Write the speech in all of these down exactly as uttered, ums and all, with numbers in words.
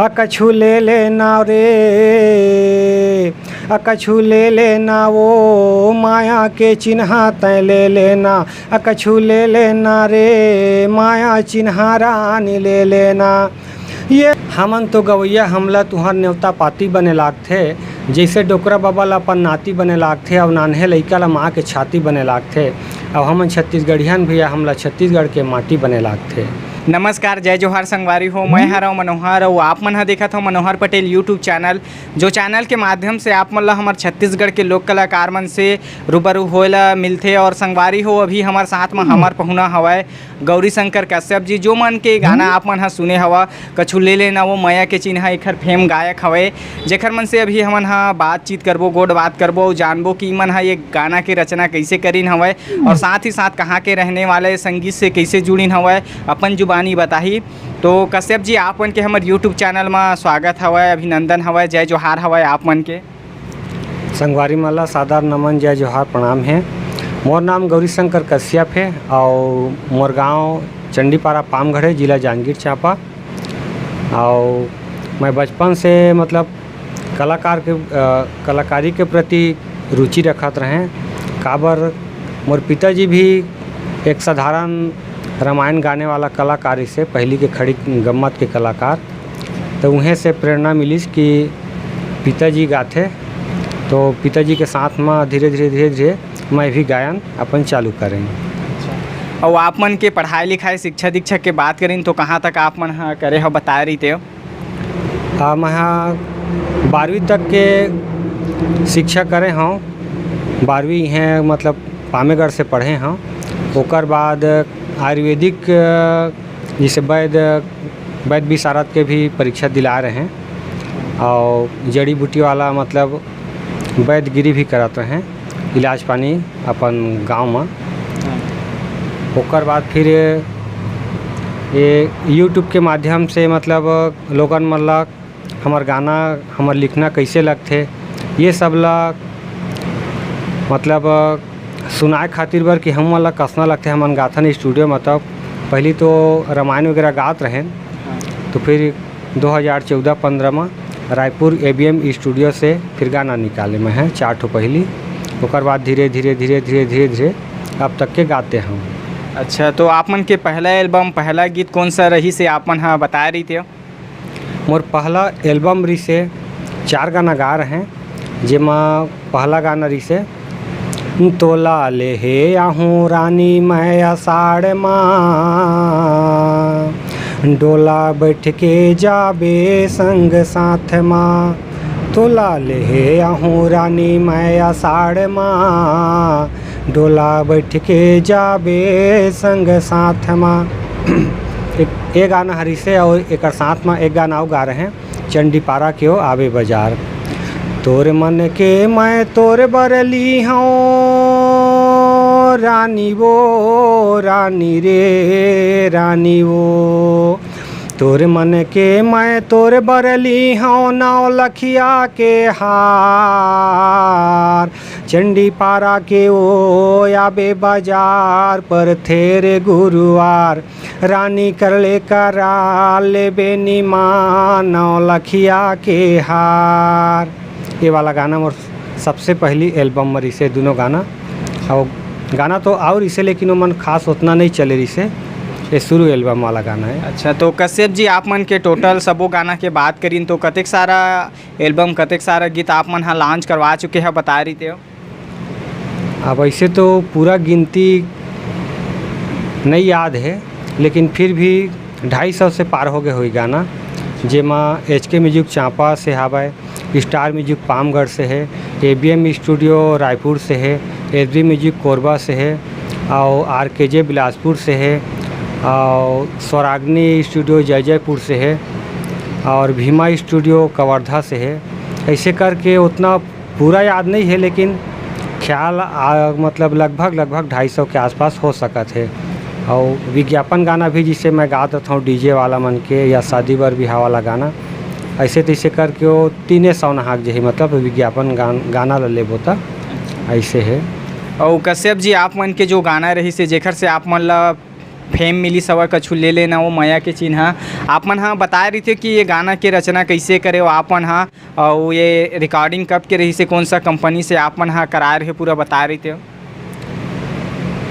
अ कछु ले लेना रे, अ कछु ले लेना, वो माया के चिन्हा तैं ले लेना। अ कछु ले लेना रे, माया चिन्हा रानी ले लेना। ये हमन तो गवैया, हमला तुहर नेवता पाती बने लागथे, जैसे डोकरा बाबा ला अपन नाती बने लागथे, अउ नान्हे लइका ला माँ के छाती बने लागथे। अउ हमन छत्तीसगढ़ियन भैया, हमला छत्तीसगढ़ के माटी बने लागथे। नमस्कार, जय जोहार संगवारी हो, मैं हरव मनोहर, अउ आप मन ह देखत हो मनोहर पटेल YouTube चैनल, जो चैनल के माध्यम से आप मन ला हमर छत्तीसगढ़ के लोक कलाकार मन से रूबरू होए ला मिलथे। और संगवारी हो, अभी हमर साथ म हमर पहुना हवय गौरी शंकर कश्यप जी, जो मन के गाना आप मन ह सुने हवा, कछु ले लेना वो मया के चिन्हा, एखर फेम गायक हवय, जेखर मन से अभी हमन ह बातचीत करबो, गोठ बात करबो, अउ जानबो कि इमन ह ये गाना के रचना कइसे करिन हवय और साथ ही साथ कहाँ के रहने वाले, संगीत से कइसे जुड़िन हवय, अपन जुबानी बताही। तो कश्यप जी, आप मन के हमर YouTube चैनल म स्वागत हवय, अभिनंदन हवय, जय जोहार हवय आप मन के। संगवारी मन ला सादर नमन, जय जोहार, प्रणाम हे। मोर नाम गौरी शंकर कश्यप हे अउ मोर गांव चंडीपारा पामगढ़ हे, जिला जांजगीर चांपा। अउ मैं बचपन से, मतलब, कलाकार के, अ, कलाकारी के प्रति रुचि रखत रहें, काबर मोर पिताजी भी एक साधारण रामायण गाने वाला कलाकार से, पहली के खड़ी गम्मत के कलाकार। तो उहें से प्रेरणा मिलिस कि पिताजी गाथे, तो पिताजी के साथ म धीरे-धीरे, धीरे-धीरे मैं भी गायन अपन चालू करें। अच्छा। अउ आप मन के पढ़ाई लिखाई, शिक्षा दीक्षा के बात करें तो कहाँ तक आप मन ह करे हो, बताए रहिते हो? आ, मैं ह बारहवीं तक के शिक्षा करे हूँ। बारहवीं इहें, मतलब, पामेगढ़ से पढ़े हूँ। ओकर बाद आयुर्वेदिक, अ, जैसे वैद्य, वैद्य विशारद के भी परीक्षा दिला रहे हैं और जड़ी बूटी वाला, मतलब, वैद्यगिरी भी करत रहे हैं, इलाज पानी अपन गांव में। ओकर बाद फिर ये YouTube के माध्यम से, मतलब, लोगन मन ला हमर गाना, हमर लिखना कइसे लगथे, ये सब ला, मतलब, सुनाए खातिर बर कि हमन ला कसना लगथे, हमन गाथन स्टूडियो म। तब पहली तो रामायण वगैरह गात रहेन, हाँ। तो फिर दो हज़ार चौदह पंद्रह म Raipur A B M studio से फिर गाना निकाले मैं हैं चार ठो पहली। ओकर बाद धीरे, धीरे, धीरे, धीरे, धीरे, धीरे अब तक के गाते हम। अच्छा, तो आप मन के पहला एल्बम, पहला गीत कौन सा रहिस हे, आप मन ह बताए रहिते हो? मोर पहला एल्बम रिसे चार गाना गा रहे हैं, जेमा पहला गाना रिसे, तोला ले हे आहूँ रानी मैं अषाढ़ मा, डोला बैठ के जाबे संग साथ मा। तोला ले हे आहूँ रानी मैं अषाढ़ मा, डोला बैठ के जाबे संग साथ मा। एक, एक गाना हरिसे और एक साथ मा एक गाना अउ गा रहे हैं, चंडीपारा के ओ आबे बाजार। तोर मन के मैं तोर बर ली हूँ रानी वो, रानी रे रानी वो। तोर मन के मैं तोर बर ली हूँ नौ लखिया के हार। चंडीपारा के ओ आबे बाजार पर थे गुरुवार। रानी कर ले करा लेबे निमान नौ लखिया के हार। ये वाला गाना मोर सबसे पहली एल्बम में रिसे दोनों गाना। और गाना तो और इसे, लेकिन ओमन खास उतना नहीं चले रिसे। ये शुरू एल्बम वाला गाना है। अच्छा, तो कश्यप जी, आप मन के टोटल सबो गाना के बात करिन तो कतेक सारा एल्बम, कतेक सारा गीत आप मन ह लॉन्च करवा चुके हैं, बता रही थे? अब ऐसे तो पूरा गिनती नहीं याद है, लेकिन फिर भी ढाई सौ से पार हो गए हुई गाना, जेमा एच के म्यूजिक चांपा से हावय, स्टार म्यूजिक पामगढ़ से है, A B M studio Raipur से है, एस बी म्यूजिक कोरबा से है, और आर के जे बिलासपुर से है, और स्वराग्नि स्टूडियो जय जयपुर से है, और भीमा स्टूडियो कवर्धा से है। ऐसे करके उतना पूरा याद नहीं है, लेकिन ख्याल आ, मतलब लगभग, लगभग ढाई सौ के आसपास हो सकत है। और विज्ञापन गाना भी, जिसे मैं गात रहता हूँ डी जे वाला मन के या शादी बर बिहाव वाला गाना, ऐसे तैसे करके वो तीने सौ नहाक जही, मतलब विज्ञापन गान-, गाना ला लेबो त ऐसे है। और कश्यप जी, आप मन के जो गाना रही से, जेकर से आप मन ला फेम मिलिस हवय, कछु ले लेना वो मया के चिन्हा। आप मन ह बताए रहिथे कि ये गाना के रचना कइसे करे हो आप मन ह, अउ ये रिकॉर्डिंग कब के रहिस हे, कौन सा कंपनी से आप मन ह कराए रहे, पूरा बताए रहिथे।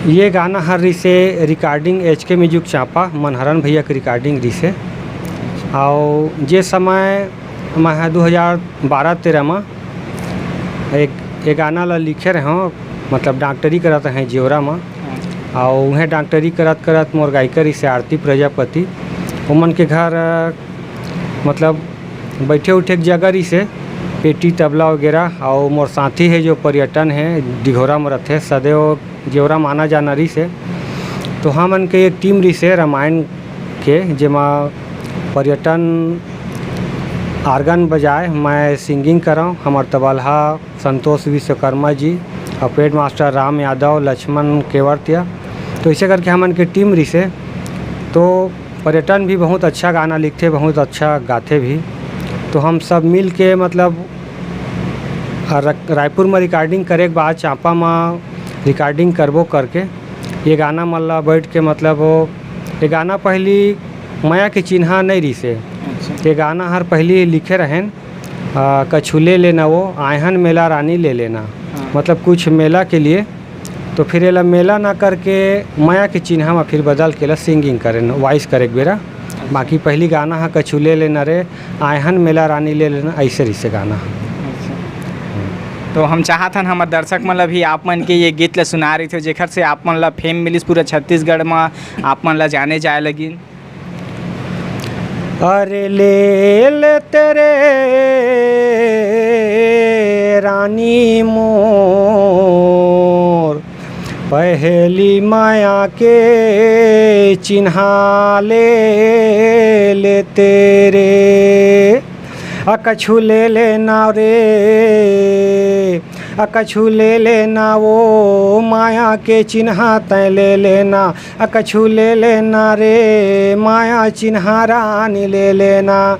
ये गाना हर रिसे रिकॉर्डिंग एच के म्यूजिक चांपा, मनहरन भैया के रिकॉर्डिंग रिसे। अउ जे समय मैं ह दू हज़ार बारह तेरह म एक, एक गाना ला लिखे रहे हों, मतलब डॉक्टरी करत रहे जेवरा म। अउ उहें डॉक्टरी करत करत मोर गायिका रिसे आरती प्रजापति, ओमन के घर, मतलब बैठे उठे के जगह रिसे, पेटी तबला वगैरह। अउ मोर साथी हे जो पर्यटन हे, डिघोरा म रथे, सदैव जेवरा म आना जाना रिसे। तो हमन के एक टीम रिसे रामायण के, जेमा पर्यटन आर्गन बजाए, मैं सिंगिंग करंव, हमर तबलहा संतोष विश्वकर्मा जी अउ पैड मास्टर राम यादव, लक्ष्मण केवरतिया। तो ऐसे करके हमन के टीम रिसे। तो पर्यटन भी बहुत अच्छा गाना लिखथे, बहुत अच्छा गाथे भी। तो हम सब मिल के, मतलब, आ, रक-, रायपुर में रिकॉर्डिंग करे के बाद चांपा में रिकॉर्डिंग करबो करके ये गाना मन ला बैठ के, मतलब, वो, ये गाना पहली मया के चिन्हा नहीं रिसे। अच्छा। ये गाना हर पहली लिखे रहेन, आ, कछु ले लेना वो, आयहन मेला रानी ले लेना। हाँ। मतलब कुछ मेला के लिए, तो फिर एला मेला ना करके मया के चिन्हा में फिर बदल के ला सिंगिंग करेन, वॉइस करे के बेरा। अच्छा। बाकी पहली गाना हा कछु ले लेना रे, आयहन मेला रानी ले लेना, ऐसे रिसे गाना हा। अच्छा। तो हम चाहत हन हमर दर्शक मन ला भी आप मन के ये गीत ला सुना रहिथो, जेखर से आप मन ला फेम मिलिस पूरा छत्तीसगढ़ में, आप मन ला जाने जाए लगिन। अरे ले ले तेरे रानी मोर, पहली माया के चिन्हा ले ले तेरे। आ कछु ले लेना रे, आ कछु ले लेना वो माया के चिन्हा तैं ले लेना। आ कछु ले लेना रे, माया चिन्हा रानी ले लेना।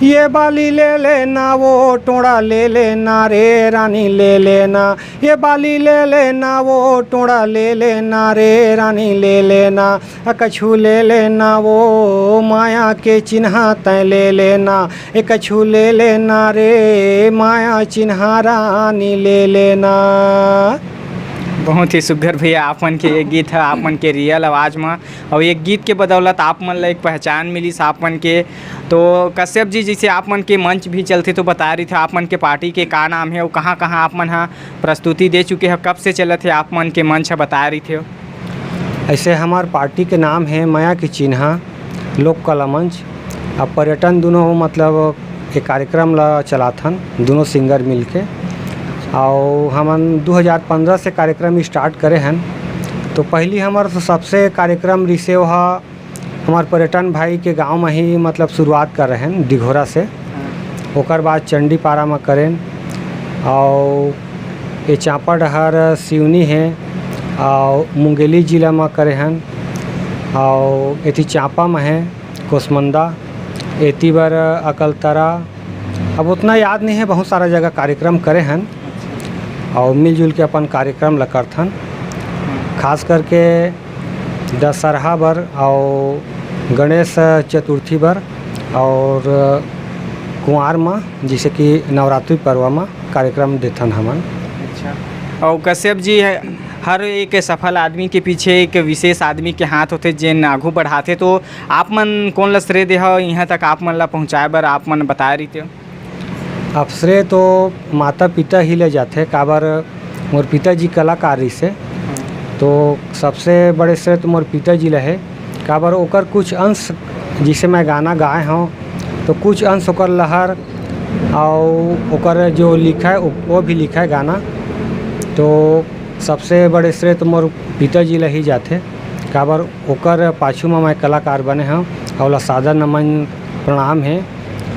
ये बाली ले लेना, वो टोड़ा ले लेना रे, रानी ले लेना। ये बाली ले लेना, वो टोड़ा ले लेना रे, रानी ले लेना। आ कछु ले लेना, वो माया के चिन्हा तैं ले लेना। ए कछु ले लेना रे, माया चिन्हा रानी ले लेना। बहुत ही सुघर भैया, आप मन के ये गीत है, आप मन के रियल आवाज़ में। अउ ये गीत के बदौलत आप मन ला एक पहचान मिलिस आप मन के। तो कश्यप जी, जैसे आप मन के मंच भी चलथे, तो बताए रहिथे आप मन के पार्टी के का नाम हे अउ कहाँ-कहाँ आप मन ह प्रस्तुति दे चुके हो, कब से चलत हे आप मन के मंच ह, बताए रहिथे? ऐसे हमार पार्टी के नाम हे मया के चिन्हा लोक कला मंच। अब पर्यटन दोनों, मतलब, ये कार्यक्रम ला चलाथन दोनों सिंगर मिलके। अउ हमन दू हज़ार पन्द्रह से कार्यक्रम स्टार्ट करे हन। तो पहली हमर तो सबसे कार्यक्रम रिसे ओहा हमार पर्यटन भाई के गांव में ही, मतलब, शुरुआत कर रहे हैं डिघोरा से। हाँ। ओकर बाद चंडीपारा में करेन, अउ ये चांपा डहर सिवनी है, अउ मुंगेली जिला में करे हन, अउ एती चांपा में है कोसमंदा, एती बर अकलतरा। अब उतना याद नहीं है, बहुत सारा जगह कार्यक्रम करे हन, अउ मिलजुल के अपन कार्यक्रम ला करथन। खास करके दशहरा बर अउ गणेश चतुर्थी बर अउ कुंवार म, जैसे कि नवरात्रि पर्व म कार्यक्रम देथन हमन। अच्छा। अउ कश्यप जी, हर एक सफल आदमी के पीछे एक विशेष आदमी के हाथ होथे, जेन आगू बढ़ाथे। तो आप मन कोन ल श्रेय देहव इहाँ तक आप मन ल पहुँचाए बर, आप मन बताए रहिते? अब श्रेय तो माता पिता ही ले जाथे, काबर मोर पिताजी कलाकार रिसे, तो सबसे बड़े श्रेय तो मोर पिताजी ल हे। काबर ओकर कुछ अंश, जिसे मैं गाना गाए हौं, तो कुछ अंश ओकर लहर अउ ओकर जो लिखा है, वो, वो भी लिखा है गाना, तो सबसे बड़े श्रेय तो मोर पिताजी ल ही जाथे। काबर ओकर पाछू म मैं कलाकार बने हौं, अउ ओला सादर नमन प्रणाम हे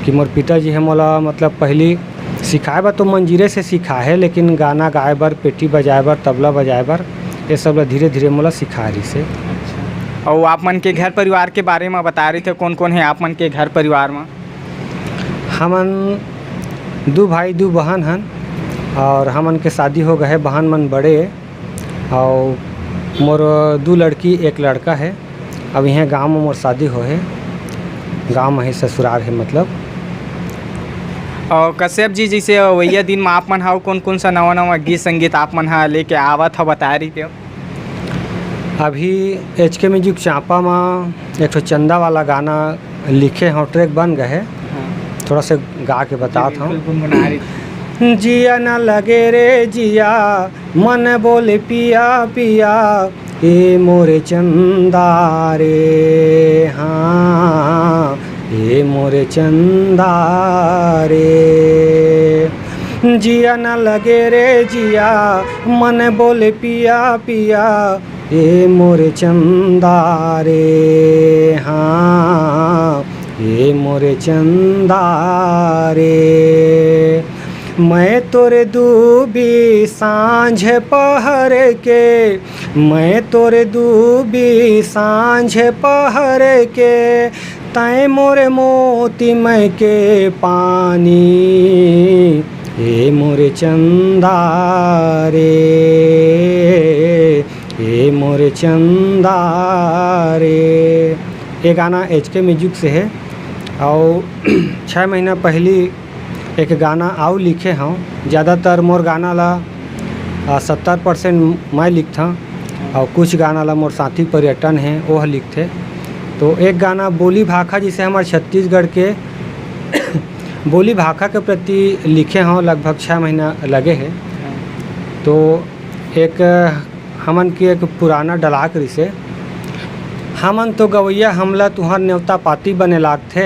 कि मोर पिताजी हे मोला, मतलब, पहली सिखाए बर तो मंजीरे से सिखाए हे, लेकिन गाना गाए बर, पेटी बजाए बर, तबला बजाए बर, ये सब ला धीरे-धीरे मोला सिखाए रिहिसे। अच्छा। अउ आप मन के घर परिवार के बारे म बता रहिथे, कोन-कोन हे आप मन के घर परिवार म? हमन दू भाई, दू बहन हन, अउ हमन के शादी हो गए हे, बहन मन बड़े, अउ मोर दू लड़की, एक लड़का हे। अब इहें गाँव म मोर शादी होहे, गाँव म ही ससुराल हे मतलब। और कश्यप जी, जैसे अवइया दिन म आप मन हा कोन कोन सा नवा नवा गीत संगीत आप मन हा लेके आवत हा, बताए रहिते हो? अभी एच के म्यूजिक चांपा म एक ठो चंदा वाला गाना लिखे हव, ट्रैक बन गए हे, हाँ। थोड़ा सा गा के बतात हव। बिल्कुल गुनगुना रही। जिया न लगे रे जिया, मन बोले पिया पिया, ए मोरे चंदा रे, हाँ, ए मोरे चंदा रे। जिया न लगे रे जिया, मन बोले पिया पिया, ए मोरे चंदा रे, हाँ, ए मोरे चंदा रे। मैं तोरे दूबी सांझ पहर के, मैं तोरे दूबी सांझ पहर के, तैं मोरे मोती मैं के पानी, ए मोरे चंदा रे, ए मोरे चंदा रे। ये गाना एच के म्यूजिक से हे। और छः महीना पहली एक गाना आउ लिखे हव। ज़्यादातर मोर गाना ला, आ, सत्तर परसेंट मैं लिखथव और कुछ गाना ला मोर साथी पर्यटन हे, ओह लिखथे। तो एक गाना बोली भाखा, जिसे हमर छत्तीसगढ़ के बोली भाखा के प्रति लिखे हव, लगभग छः महीना लगे हे। तो एक हमन के एक पुराना डलाक रिसे, हमन तो गवैया, हमला तुहर नेवता पाती बने लागथे,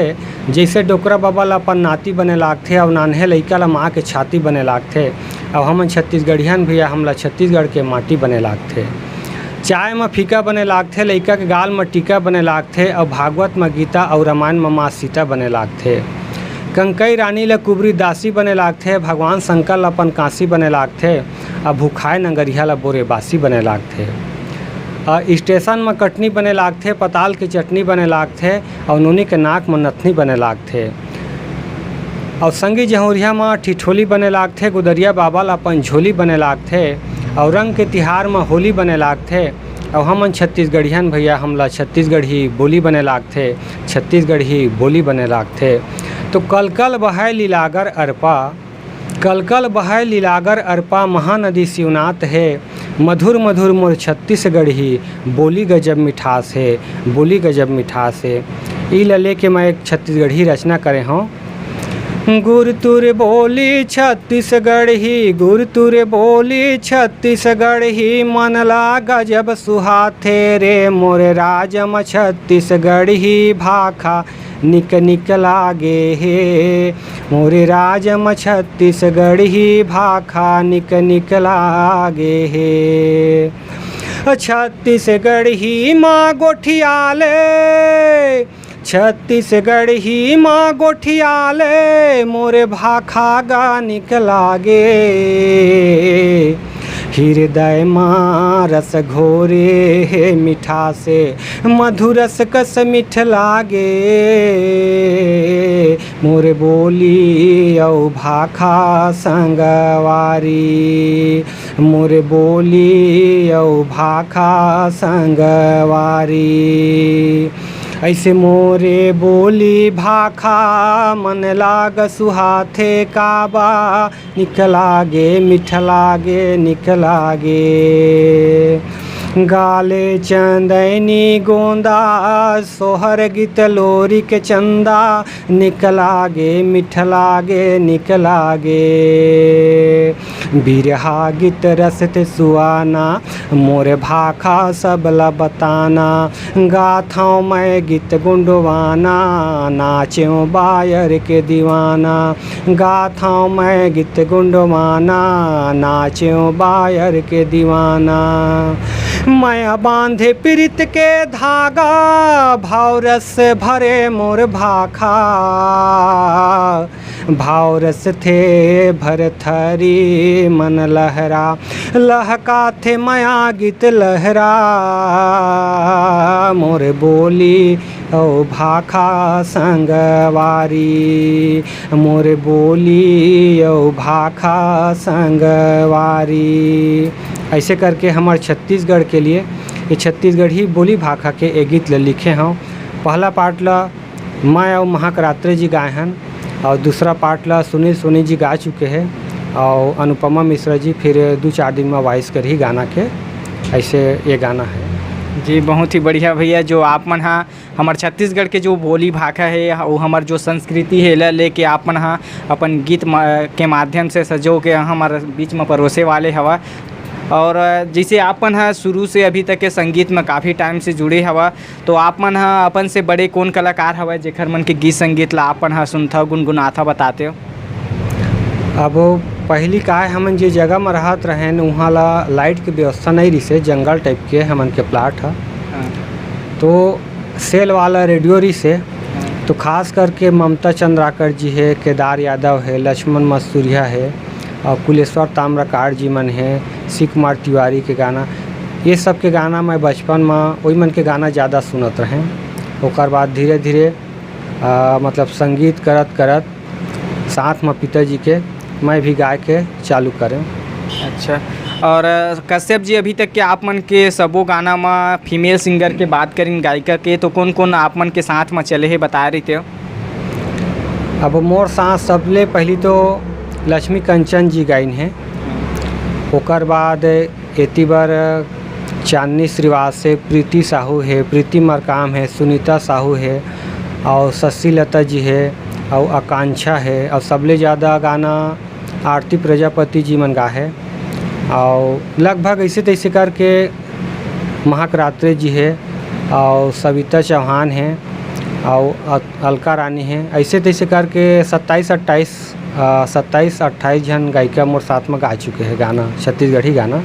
जैसे डोकरा बाबा ला अपन नाती बने लागथे, अउ नान्हे लइका ला माँ के छाती बने लागथे। अउ हमन छत्तीसगढ़ियन भैया, हमला छत्तीसगढ़ के माटी बने लागथे। चाय म फीका बने लागथे, लइका के गाल म टीका बने लागथे, अउ भागवत म गीता अउ रामायण म माँ सीता बने लागथे। कंकई रानी ल कुबरी दासी बने लागथे, भगवान शंकर ल अपन काशी बने लागथे, अउ भुखाए नंगरिया ल बोरे बासी बने लागथे। अ, स्टेशन म कटनी बने लागथे, पताल के चटनी बने लागथे, अउ नोनी के नाक म नथनी बने लागथे। अउ संगी जहुरिया म ठिठोली बने लागथे, गुदरिया बाबा ल अपन झोली बने लागथे, अउ रंग के तिहार म होली बने लागथे। अउ हमन छत्तीसगढ़ियन भैया, हमला छत्तीसगढ़ी बोली बने लागथे, छत्तीसगढ़ी बोली बने लागथे। तो कलकल बहय लीलागर अरपा, कलकल बहय लीलागर अरपा, महानदी शिवनाथ हे। मधुर मधुर मोर छत्तीसगढ़ी, बोली गजब मिठास हे, बोली गजब मिठास हे। ई ल लेके मैं एक छत्तीसगढ़ी रचना करे हौं। गुरतुर बोली छत्तीसगढ़ी, गुरतुर बोली छत्तीसगढ़ी, मन ला गजब सुहाथे रे मोर राज म छत्तीसगढ़ी भाखा निक निक लागे हे। मोर राज म छत्तीसगढ़ी भाखा निक निक लागे हे। छत्तीसगढ़ी म गोठियाले, छत्तीसगढ़ी म गोठियाले, मोर भाखा गा निक लागे। हृदय म रस घोरे हे मिठासे, मधुरस कस मिठ लागे। मोर बोली अउ भाखा संगवारी, मोर बोली अउ भाखा संगवारी। अइसे मोरे बोली भाखा मन लाग सुहाथे काबा, निक लागे, मिठ लागे, निक लागे। गाले चंदैनी गोंदा, सोहर गीत लोरिक चंदा, निक लागे, मिठ लागे, निक लागे। बिरहा गीत रस ते सुहाना, मोर भाखा सबला बताना। गाथौं मैं गीत गोंडवाना, नाचेंव बायर के दीवाना। गाथौं मैं गीत गोंडवाना, नाचेंव बायर के दीवाना। मया बांधे प्रीत के धागा, भाव रस भरे मोर भाखा। भाव रस थे भरथरी मन लहरा, लहका थे मया गीत लहरा। मोर बोली अउ भाखा संगवारी, मोर बोली अउ भाखा संगवारी। ऐसे करके हमर छत्तीसगढ़ के लिए ये छत्तीसगढ़ी बोली भाखा के ए गीत ल लिखे हंव। पहला पार्ट ल मैं अउ महक रात्रे जी गाए हन, अउ दूसरा पार्ट ल सुनील सोनी जी गा चुके हे, अउ अनुपमा मिश्रा जी फिर दू चार दिन में वॉइस करही गाना के। ऐसे ये गाना है। जी, बहुत ही बढ़िया भैया, जो आप मन हा हमर छत्तीसगढ़ के जो बोली भाखा हे, वो हमर जो संस्कृति हे, एला लेके आप मन हा अपन गीत म-, के माध्यम से सजो के हमर बीच में परोसे वाले हवा। और जैसे आप मन हा शुरू से अभी तक के संगीत में काफ़ी टाइम से जुड़े हवा, तो आप मन हा अपन से बड़े कौन कलाकार हवय, जेखर मन के गीत संगीत ला आप मन हा सुनथव, गुनगुनाथव, बताते हो? अब पहली का है, हमन जे जगह में रहत रहेन, उहाँ ला लाइट के व्यवस्था नहीं रिसे, जंगल टाइप के हमन के प्लाट ह। हाँ। तो सेल वाला रेडियो रिसे, हाँ। तो खास करके ममता चंद्राकर जी है, केदार यादव है, लक्ष्मण मस्तुरिया है, और कुलेश्वर ताम्रकार जी मन है, शिव कुमार तिवारी के गाना, ये सब के गाना मैं बचपन में वही मन के गाना ज़्यादा सुनत रहें। ओकर बाद धीरे धीरे, आ, मतलब संगीत करत करत साथ में पिताजी के मैं भी गाय के चालू करें। अच्छा, और, अ, कश्यप जी, अभी तक के आप मन के सबो गाना में फीमेल सिंगर के बात करिन, गायिका के, तो कौन कौन आप मन के साथ में चले हे, बताए रहिते हो? अब मोर साथ सबले पहली तो लक्ष्मी कंचन जी गाइन हे, ओकर बाद एती बर चांदनी श्रीवास हे, प्रीति साहू हे, प्रीति मरकाम हे, सुनीता साहू हे, और शशि लता जी हे, और आकांक्षा हे, और सबले ज़्यादा गाना आरती प्रजापति जी मन गा हे, और लगभग ऐसे तैसे करके महक रात्रे जी हे, और सविता चौहान हे, और अ-, अलका रानी हे। ऐसे तैसे करके सत्ताईस अट्ठाईस, अ, सत्ताईस अट्ठाईस झन गायिका मोर साथ में गा चुके हे गाना, छत्तीसगढ़ी गाना।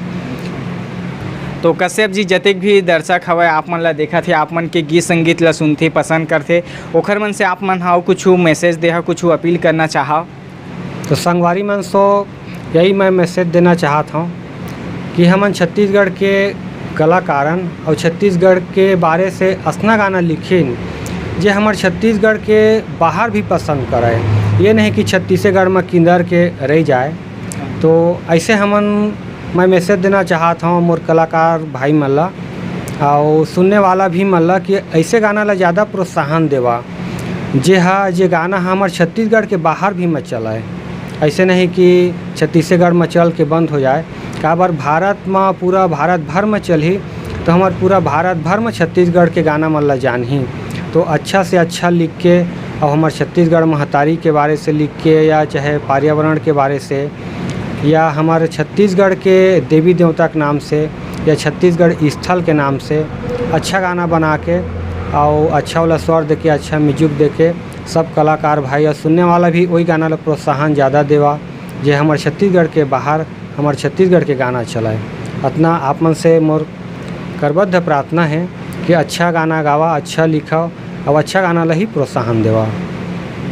तो कश्यप जी, जतेक भी दर्शक हवय, आप मन ला देखत हे, आप मन के गीत संगीत ला सुनथे, पसंद करथे, ओखर मन से आप मन हा कुछ मैसेज देहा, कुछ अपील करना चाहव? तो संगवारी मन सो यही मैं मैसेज देना चाहत हूँ कि हमन छत्तीसगढ़ के कलाकारन और छत्तीसगढ़ के बारे से असना गाना लिखिन, जे हमर छत्तीसगढ़ के बाहर भी पसंद करे। ये नहीं कि छत्तीसगढ़ में किंदर के रह जाए। तो ऐसे हमन मैं मैसेज देना चाहत हूँ मोर कलाकार भाई मन ला, और सुनने वाला भी मन ला, कि ऐसे गाना ला ज़्यादा प्रोत्साहन देवा, जे हा, जे गाना हा हमर छत्तीसगढ़ के बाहर भी में चलाए। ऐसे नहीं कि छत्तीसगढ़ में चल के बंद हो जाए, काबर भारत में, पूरा भारत भर में चलही, तो हमर पूरा भारत भर में छत्तीसगढ़ के गाना मन ला जानही। तो अच्छा से अच्छा लिख के, और हमर छत्तीसगढ़ महतारी के बारे से लिख के, या चाहे पर्यावरण के बारे से, या हमर छत्तीसगढ़ के देवी देवता के नाम से, या छत्तीसगढ़ स्थल के नाम से अच्छा गाना बना के, और अच्छा वाला स्वर दे के, अच्छा म्यूजिक दे के, सब कलाकार भाई और सुनने वाला भी वही गाना ला प्रोत्साहन ज़्यादा देवा, जे हमर छत्तीसगढ़ के बाहर हमर छत्तीसगढ़ के गाना चलाए। अतना आप मन से मोर करबद्ध प्रार्थना है कि अच्छा गाना गावा, अच्छा लिखा, और अच्छा गाना ला ही प्रोत्साहन देवा।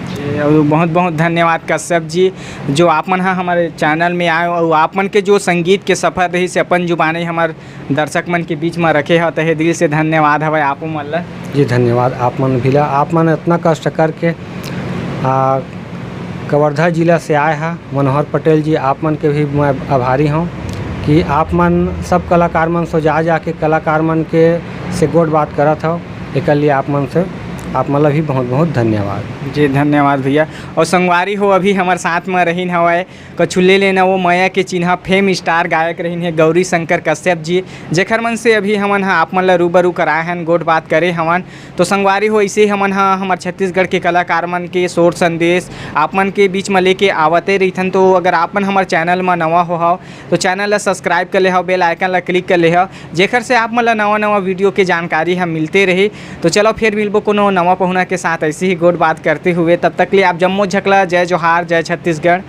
जी, और बहुत बहुत धन्यवाद कश्यप जी, जो आप मन हा हमारे चैनल में आए और आप मन के जो संगीत के सफ़र रही से अपन जुबानी हमर दर्शक मन के बीच में रखे हो, तहे दिल से धन्यवाद हवय आप मन ला। जी धन्यवाद आप मन भी ला, आप मन इतना कष्ट करके आ, कवर्धा जिला से आए हा मनोहर पटेल जी, आप मन के भी मैं आभारी हूँ कि आप मन सब कलाकार मन सो जा जाके कलाकार मन के से गोठ बात करत हो, एकर लिए आप मन से, आप मन ला भी बहुत बहुत धन्यवाद। जी धन्यवाद भैया। और संगवारी हो, अभी हमारे साथ में रहीन हवय कछुल्ले लेना वो मया के चिन्हा फेम स्टार गायक रहीन है गौरी शंकर कश्यप जी, जेखर मन से अभी हमन हा आप मन ला रूबरू कराए हन, गोठ बात करे हवन। तो संगवारी हो, ऐसे ही हमन हा हमर छत्तीसगढ़ के कलाकार मन के शोर संदेश आप मन के बीच में लेके आवते रहिथन। तो अगर आप मन हमर चैनल में नवा हो हव, तो चैनल ला सब्सक्राइब कर ले हव, बेल आइकन ला क्लिक कर ले हव, जेखर से आप मन ला नवा नवा वीडियो के जानकारी हम मिलते रही। तो चलो फिर मिलबो कोनो नवा पहुना के साथ, ऐसे ही गोठ बात करते हुए। तब तक ले आप जम्मो झकला जय जोहार, जय छत्तीसगढ़।